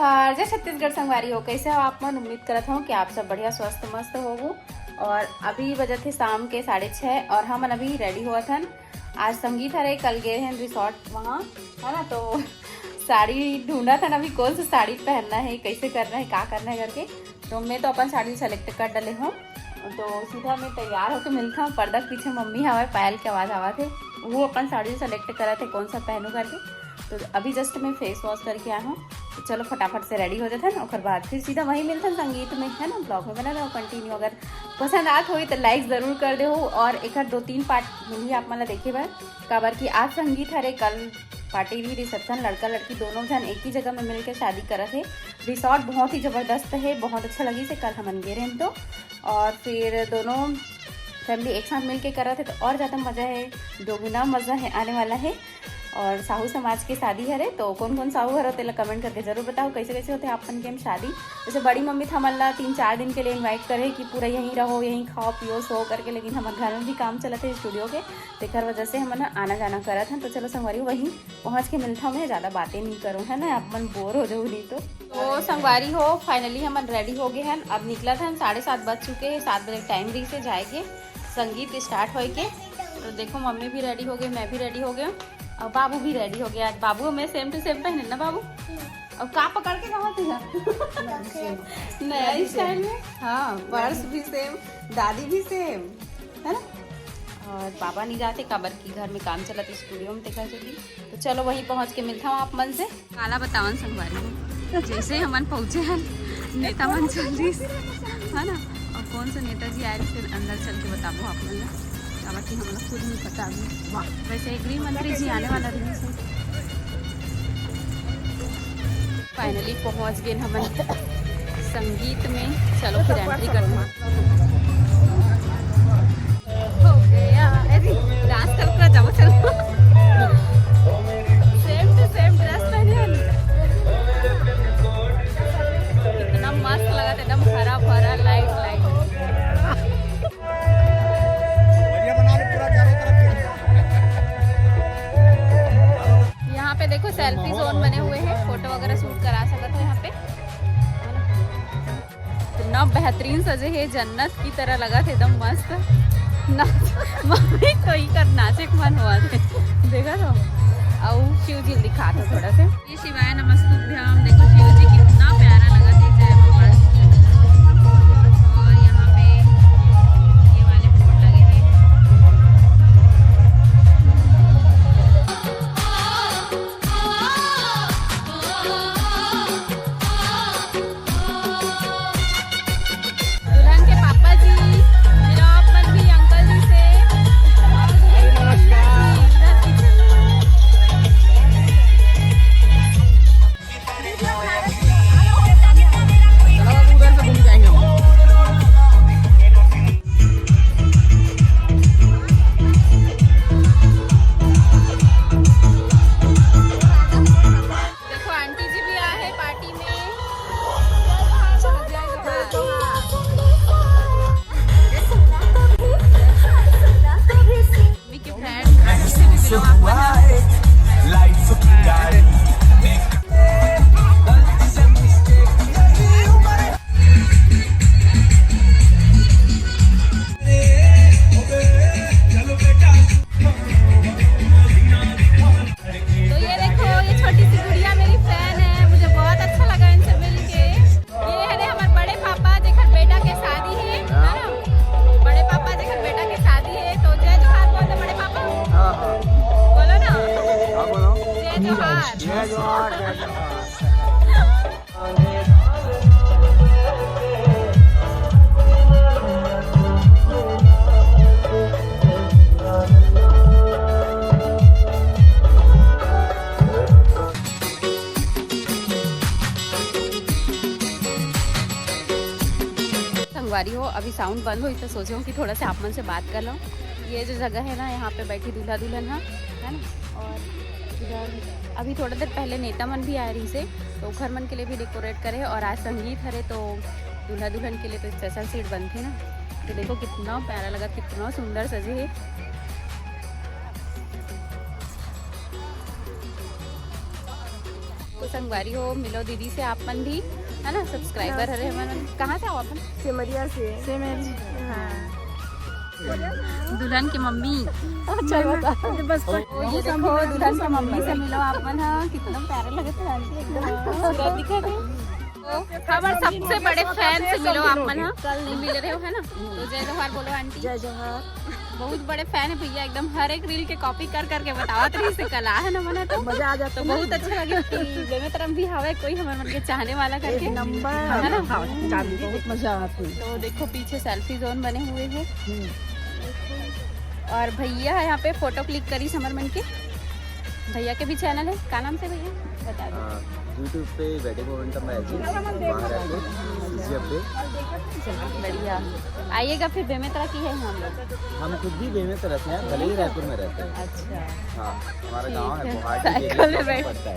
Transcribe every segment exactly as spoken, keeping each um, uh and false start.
और जय छत्तीसगढ़ संगवारी हो, कैसे हो आप मन? उम्मीद करत हूँ कि आप सब बढ़िया, स्वस्थ, मस्त होहू। और अभी बजत हे शाम के साढ़े छः और हमन अभी रेडी होवत हन। आज संगीत हरे, कल गए हैं रिसोर्ट वहाँ, है ना, तो साड़ी ढूंढत हन अभी कौन सा साड़ी पहनना है, कैसे करना है, का करना है करके। तो मैं तो अपन साड़ी सेलेक्ट कर डले हूँ, तो सीधा मैं तैयार होके मिलता हूँ। पर्दा के पीछे मम्मी हमारे पायल के आवाज़ आवा थे, वो अपन साड़ी सेलेक्ट करा थे कौन सा पहनू करके। तो अभी जस्ट मैं फेस वॉश करके आया हूँ, तो चलो फटाफट से रेडी हो जाते हैं, ओकर बाद फिर सीधा वहीं मिलते हैं संगीत में, है ना। ब्लॉग में बना रहो कंटिन्यू। अगर पसंद आत होई तो लाइक जरूर कर दे हो, और एक दो तीन पार्ट मिली आप मन ला देखे बर, काबर कि आज संगीत हरे, कल पार्टी भी, रिसेप्शन, लड़का लड़की दोनों जन एक ही जगह में मिलके शादी करत हे। रिसोर्ट बहुत ही जबरदस्त है, बहुत अच्छा लगी से कल हमन गे रहे तो। और फिर दोनों फैमिली एक साथ मिलके करत हे तो और ज़्यादा मज़ा है, दोगुना मज़ा है आने वाला है। और साहू समाज के शादी हरे, तो कौन कौन साहू हरो तेला कमेंट करके जरूर बताओ, कैसे कैसे होते हैं आप मन के शादी। जैसे बड़ी मम्मी तो हमन ला तीन चार दिन के लिए इनवाइट करे कि पूरा यहीं रहो, यहीं खाओ पियो सो करके, लेकिन हमर घर में भी काम चलत है स्टूडियो के, तेकर वजह से हमन ह आना जाना करत हन। तो चलो संगवारी, वहीं पहुँच के मिलता हूँ, मैं ज़्यादा बातें नहीं करूँ, है ना, आप मन बोर हो जाओ नहीं तो। तो संगवारी हो, फाइनली हमन रेडी हो गए हैं, अब निकलत हन, साढ़े सात बज चुके हैं, सात बजे टाइम रही से जाएंगे संगीत स्टार्ट होए के। तो देखो मम्मी भी रेडी हो गई, मैं भी रेडी हो गई और बाबू भी रेडी हो गया। आज बाबू हमें सेम टू सेम पहने ना बाबू। अब का पकड़ के कहा थे? नया स्टाइल में। हाँ, पर्स भी सेम, दादी भी सेम, है ना। और पापा नहीं जाते, काबर की घर में काम चलत, स्टूडियो में देखा चली। तो चलो वहीं पहुँच के मिलता हूँ आप मन से। काला बतावन संगवारी हो, जैसे हमन पहुँचे हन, नेता मन चल दिस, है ना। और कौन सा नेताजी आए, फिर अंदर चल के बताबो आप मन ला, काबर कि हमला खुद नहीं पता अभी। वाह। वैसे गृह मंत्री जी आने वाला रही से। फाइनली पहुँच गए हमन संगीत में। चलो फिर एंट्री करना हो गया। अरे, डांस कर पूरा जाओ, चलो। सेम टू सेम ड्रेस पहने हैं। कितना मस्त लगा था, एकदम हरा भरा, लाइट लाइट। बढ़िया बना ले पूरा चारों तरफ से। यहाँ पे देखो सेल्फी जोन बने हुए हैं, फोटो वगैरह शूट करा सकते हो यहाँ पे। इतना बेहतरीन सजे है, जन्नत की तरह लगा थे, एकदम मस्त। ना मम्मी कोई कर नाचे के मन हुआ थे। देखा तो, आओ शिव जी दिखा दो थोड़ा से। ये शिवाय नमस्तुभ्यम। देखो शिव जी कितना प्यारा लगा थे, जय भगवान। और यहाँ पे ये वाले बोर्ड लगे हैं। दुल्हन के पापा जी, मेरा अपन भी अंकल जी से। देखो आंटी जी भी आए हैं पार्टी में। मम्मी के फ्रेंड से भी मिलो आप। तो ये देखो, ये छोटी सी गुड़िया मेरी फैन है, मुझे बहुत अच्छा लगा इनसे मिलके। ये है रे हमारे बड़े पापा जेकर बेटा के शादी है, है ना? बड़े पापा जेकर बेटा के शादी है, तो जय जोहार बोल दे बड़े पापा। हाँ, हाँ। बोलो ना। हाँ, बोलो। जय जोहार। जय जोहार, जय जोहार। संगवारी हो, अभी साउंड बंद होई तो सोचे हूँ कि थोड़ा सा आप मन से बात कर लूँ। ये जो जगह है ना, यहाँ पे बैठी दूल्हा दुल्हन है, है ना। और इधर अभी थोड़ा देर पहले नेता मन भी आए रही से, तो ओखर मन के लिए भी डेकोरेट करे। और आज संगीत हरे तो दूल्हा दुल्हन के लिए तो स्पेशल सीट बनथे ना। तो देखो कितना प्यारा लगा, कितना सुंदर सजे है। तो संगवारी हो, मिलो दीदी से आप मन भी, है ना, सब्सक्राइबर हरे हमन। कहाँ से आओ अपन? सेमरिया से। सेमरिया। हाँ। दुल्हन के मम्मी। अच्छा, बता। बस तो ये देखो, दुल्हन के मम्मी से मिलो आप मन। हाँ, कितना प्यारा लगे थे आंटी, एकदम खूबसूरत दिखे थे। तो हमारे सबसे बड़े फैन से मिलो आप मन। हाँ, कल नहीं मिल रहे हो, है ना? तो जय जोहार बोलो आंटी। जय जोहार। बहुत बड़े फैन है भैया, एकदम हर एक रील के कॉपी कर करके बतावत रहिस हे कला, है ना, मना तो। मजा आ जाता तो है। बहुत अच्छा लगे कि बेमेतरा भी हवे कोई हमर मन के चाहने वाला करके। एक नंबर। है ना? हाँ, चांदी बहुत मजा आती है। तो देखो पीछे सेल्फी जोन बने हुए हैं। हम्म। और भैया है यहाँ पे फोटो क्लिक करिस हमर मन के। भैया के भी चैनल है, का नाम से भैया? बता दो। हाँ, YouTube पे वेडिंग मोमेंटम मैजिक, वहाँ रहते हैं, सीजी अपडेट। बढ़िया, आइएगा फिर बेमेतरा की है हम लोग। हम खुद भी बेमेतरा से हैं, भले ही रायपुर में रहते हैं। अच्छा। हाँ, हमारा ठीक गाँव है, है। गुवाहाटी के साइकिल में एरिया बैठ पड़ता है।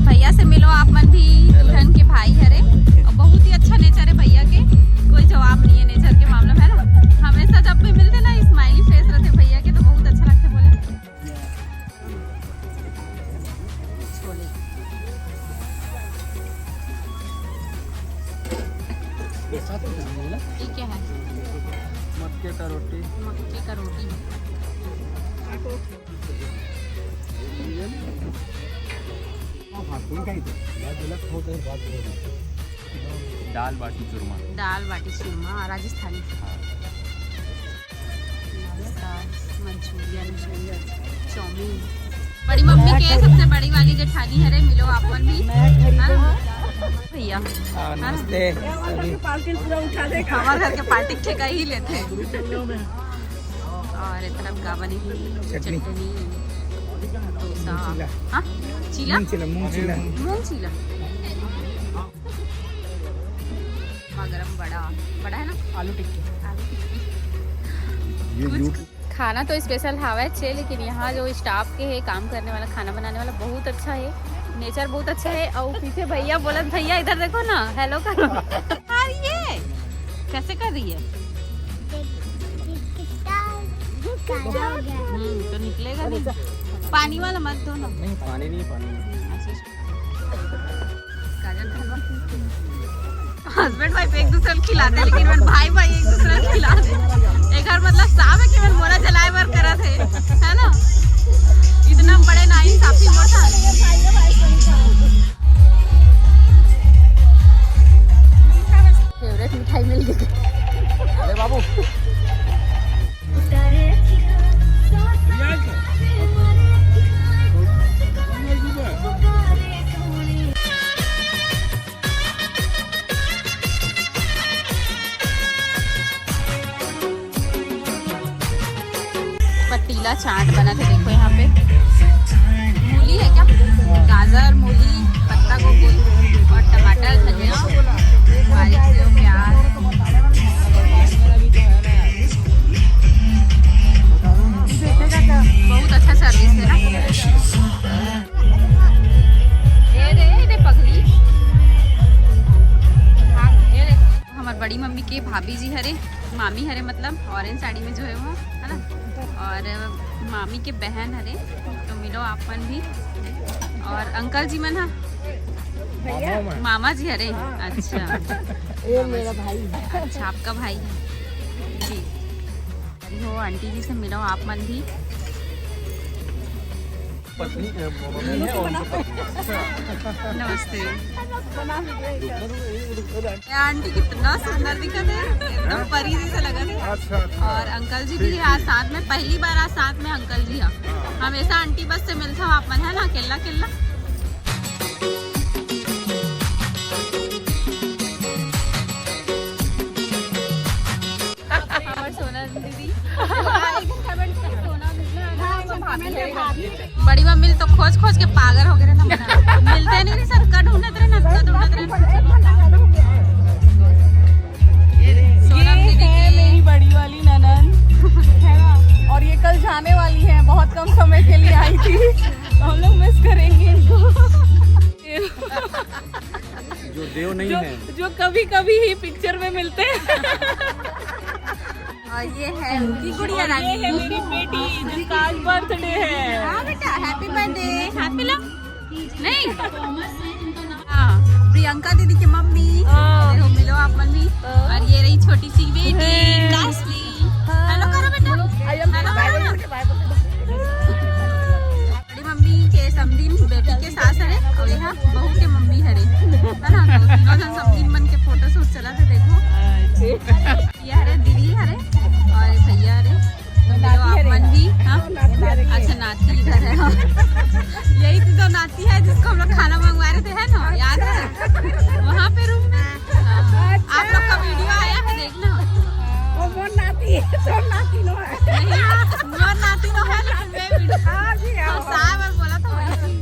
भैया से मिलो आप मन भी, दुल्हन के भाई हरे, और बहुत ही अच्छा नेचर है भैया के, कोई जवाब नहीं है नेचर के मामला में, है ना। हमेशा जब भी मिलते ना, स्माइली फेस रहते भैया के, तो बहुत अच्छा लगता है। बोले छोले। ये क्या है? मक्के का रोटी। मक्के का रोटी। दाल बाटी चूरमा। दाल बाटी चूरमा, राजस्थानी। Manchurian, chowmein. बड़ी मम्मी के सबसे बड़ी वाली जेठानी हरे, मिलो आप मन भी। हाँ? भैया। हाँ, नमस्ते। हमारे घर के पार्टी ठेका ही लेते हैं। और इतना का बनी हुई चटनी। चटनी, डोसा। हाँ? चीला? मूंग चीला, मूंग चीला। मूंग चीला। गरम बड़ा, बड़ा है ना? आलू टिक्की। आलू टिक्की। ये कुछ YouTube खाना तो स्पेशल हवा है छे, लेकिन यहाँ जो स्टाफ के है, काम करने वाला, खाना बनाने वाला, बहुत अच्छा है। नेचर बहुत अच्छा है। और पीछे भैया बोलत, भैया इधर देखो ना, हेलो करो। यार ये कैसे कर रही है? कितना काला हो गया। हम्म, तो निकलेगा नहीं। पानी वाला मत दो ना। नहीं, पानी नहीं, पानी नहीं। अच्छा, काजल हलवा। हस्बैंड वाइफ एक दूसरे को खिलाते, लेकिन मन भाई भाई एक दूसरे को खिलाते। एक घर मतलब साफ है कि मन मोला जलाए बर करत है, है ना? इतना बड़े ना इंसाफी मोर साथ। फेवरेट मिठाई मिल गई। अरे बाबू। पतीला चाट बना था, देखो यहाँ पे मूली है क्या, गाजर, मूली, पत्ता गोभी और टमाटर, धनिया, बारीक से प्याज। बहुत अच्छा सर्विस है ना। ये रे, ये रे पगली। हाँ, ये रे। हमार बड़ी मम्मी के भाभी जी हरे, मामी हरे, मतलब ऑरेंज साड़ी में जो है वो, है ना। और मामी के बहन हरे, तो मिलो आप मन भी। और अंकल जी मन हा? मामा जी हरे। अच्छा, ये मेरा भाई। अच्छा, आपका भाई है जी। अरे हो, आंटी जी से मिलो आप मन भी। पत्नी, अ, मम्मी है और उनकी पत्नी। नमस्ते। ये आंटी कितना सुंदर दिखत है, एकदम परी जैसे लगत है। अच्छा, अच्छा। और अंकल जी भी है आज साथ में, पहली बार आज साथ में अंकल जी है। हमेशा आंटी बस से मिलता हूँ आप मन, है ना, अकेला अकेला। हमार सोना दीदी। हाँ, एक दिन कमेंट करके सोना दीदी ना, हाँ, हम भाभी है। बड़ी मम्मी तो खोज खोज के पागल हो गए ना, मिलते नहीं रहे, सबका ढूंढत रहे, सबका ढूंढत रहे। ये सोना ये दीदी है की। मेरी बड़ी वाली ननद, है ना? और ये कल जाने वाली है, बहुत कम समय के लिए आई थी, तो हम लोग मिस करेंगे इनको। जो देव नहीं जो, है। जो कभी कभी ही पिक्चर में मिलते हैं। और ये है उनकी गुड़िया और रानी। ये है मेरी बेटी जिसका आज बर्थडे है। हाँ बेटा, हैप्पी बर्थडे। हाथ मिला। नहीं। प्रियंका दीदी के मम्मी। हाँ। देखो, मिलो आप मन भी। हाँ। और ये रही छोटी सी बेटी, हाँ। काजली। हेलो करो बेटा। हेलो करो। बड़ी मम्मी के समधिन बेटी के सास हरे, और यहाँ बहू के मम्मी हरे, है ना? तो तीनों जन समधिन मन के फोटो शूट चला थे, देखो। ये हरे दीदी हरे और भैया हरे। तो मिलो आप मन भी, हाँ? अच्छा, नाती इधर है। यही तो दो नाती है जिसको हम लोग खाना मंगवा रहे थे, है ना? याद है? वहाँ पे रूम में। हाँ। आप लोग का वीडियो आया है, देखना। वो मोर नाती है, तोर नाती नो है। नहीं, मोर नाती नो है, लेकिन मैं वीडियो हाँ जी, हाँ। साहब और बोला था वही।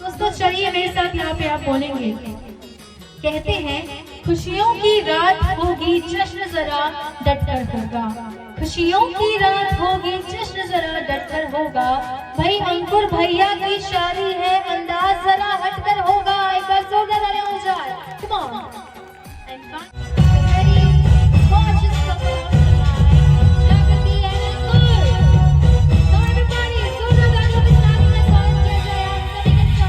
दोस्तों, चलिए मेरे साथ यहाँ पे आप बोलेंगे। कहते हैं, खुशियों की रात होगी, जश्न जरा डटकर होगा। खुशियों की रात होगी, जश्न जरा डटकर होगा। भाई अंकुर भैया की शादी है, अंदाज जरा हटकर होगा। एक बार जोरदार तालियां हो जाए। Come on. And finally, very gorgeous couple of the night, Jagrati and Ankur. So everybody, जोरदार तालियों के साथ उन्हें स्वागत किया जाए आप सभी का।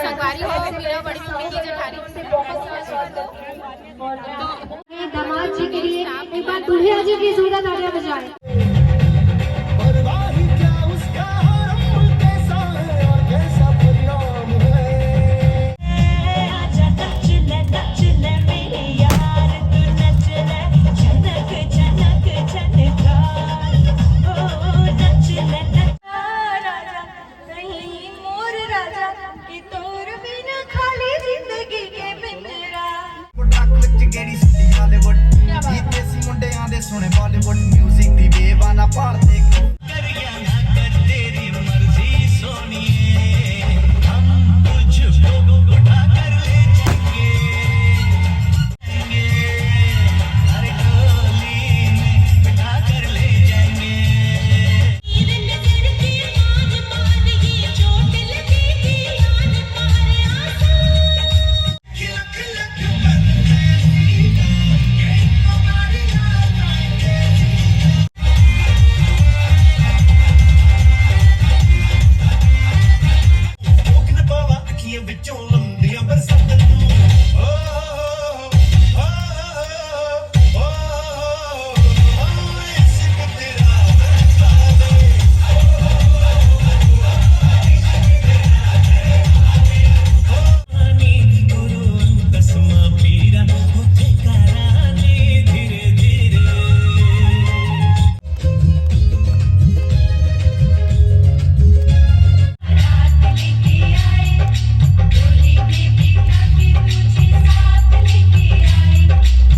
संगवारी हो, मेरा बड़ी मम्मी की जेठानी। दामाद जी के लिए एक बार दुल्हिया जी की जोरदार तालियां बजाएं। परवाही क्या उसका हरम कैसा है और कैसा परिणाम है। आजा नच ले, नच ले मेरे यार, तू नच ले, झनक, झनक, झनकार। ओ, नच ले, नच। राजा, नहीं मोर राजा, कि तोर बिना खाली जिंदगी के पिंजरा। डाक विच केड़ी सुट्टी हालीवुड। क्या बात है। देसी मुंडियां दे सुने बॉलीवुड म्यूजिक दी वेव ना पाल दे। कर या ना कर तेरी मर्जी सोनिए, हम तुझको उठा कर ले जाएंगे।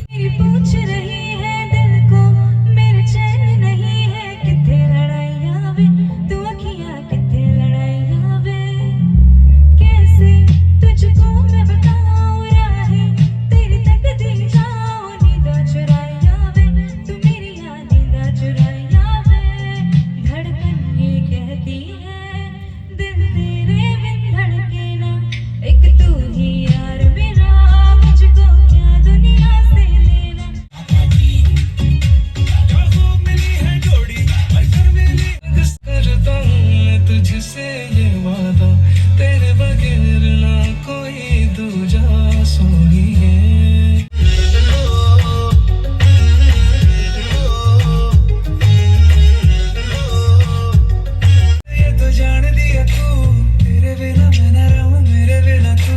मेरी पूछ रही है दिल को, मेरे चैन नहीं है, कितने लड़ाइयाँ वे, तू अखियाँ कितने लड़ाइयाँ वे। कैसे तुझको मैं बताऊँ राहें, तेरी तकदीर जाऊँ नींद चुराइयाँ वे, तू मेरी नींद चुराइयाँ वे। धड़कन ये कहती है, दिल तेरे बिन धड़के ना, एक तू ही यार मेरा, मुझको क्या दुनिया से लेना। करता हूँ मैं तुझसे ये वादा, तेरे बगैर ना कोई दूजा सोनिए। ये तो जान दिया तू, तेरे बिना मैं ना रहूं, मेरे बिना तू।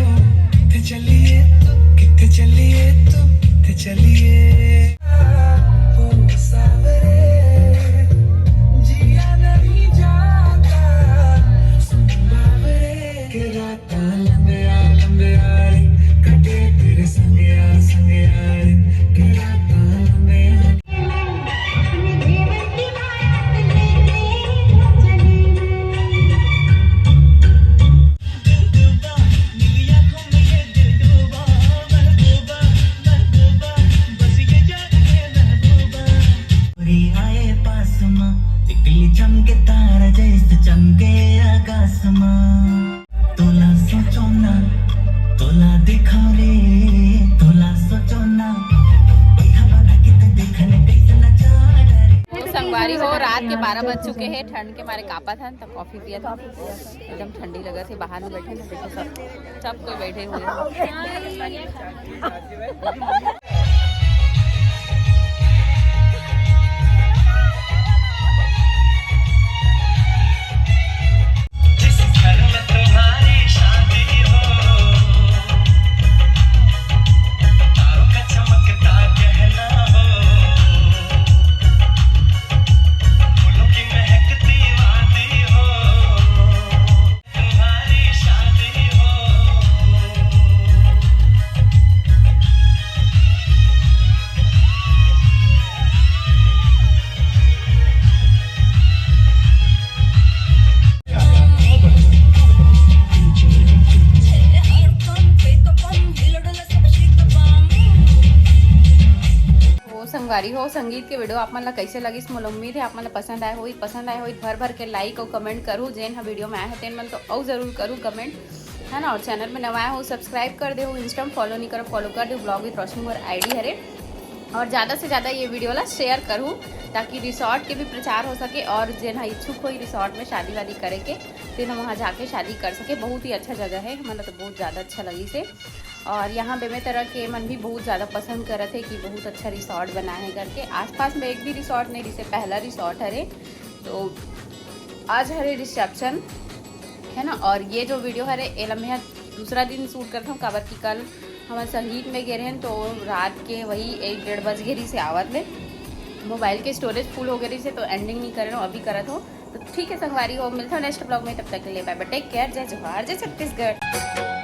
किथे चलिए तू, किथे चलिए तू, किथे चलिए। ओ सावरे, जिया नहीं जाता, सुन बावरे। के रातां लंबिया लंबिया रे, कटे तेरे संगया संगया रे। के रातां लंबिया। के बारह बज चुके हैं, ठंड के मारे कांपत हन, तो कॉफी पियत हन। एकदम ठंडी लगत हे, बाहर में बैठे हैं, देखो सब, सब कोई बैठे हुए हैं। जिस घर में तुम्हारी शादी हो, तारों का चमकता गहना हो, फूलों की महकती वादी हो, तुम्हारी शादी हो। वो संगवारी हो, संगीत के वीडियो आप मन ला कैसे लगिस? मोला उम्मीद है आप मन ला पसंद आए होही। पसंद आए होही, भर भर के लाइक और कमेंट करू। जेन ह वीडियो में आए हो तेन मन तो अउ जरूर करू कमेंट, है ना। और चैनल में नवा आए हो, सब्सक्राइब कर दे हो, इंस्टा में फॉलो नहीं करो, फॉलो कर दे हो, Vlog with रोशनी मोर आईडी हरे। और ज़्यादा से ज़्यादा ये वीडियो ला शेयर करू, ताकि रिसोर्ट के भी प्रचार हो सके और जेन ह इच्छुक होही रिसोर्ट में शादी वादी करे के, तेन ह वहाँ जाके शादी कर सके। बहुत ही अच्छा जगह है, मतलब तो बहुत ज़्यादा अच्छा लगिस हे। और यहाँ बेमेतरा के मन भी बहुत ज़्यादा पसंद करत हे कि बहुत अच्छा रिसोर्ट बना है करके। आसपास में एक भी रिसोर्ट नहीं, जैसे पहला रिसोर्ट हरे। तो आज हरे रिसेप्शन, है ना। और ये जो वीडियो हरे, एला मैं दूसरा दिन शूट करत हूँ, काबर कि कल हमन संगीत में गे रहेन, तो रात के वही एक डेढ़ बज गे रहिस हे आवत ले। मोबाइल के स्टोरेज फुल हो गे रहिस हे, तो एंडिंग नहीं करे हूँ, अभी करत हूँ। तो ठीक है संगवारी हो, मिलता हूँ नेक्स्ट ब्लॉग में। तब तक के लिए बाय बाय, टेक केयर, जय जोहार, जय छत्तीसगढ़।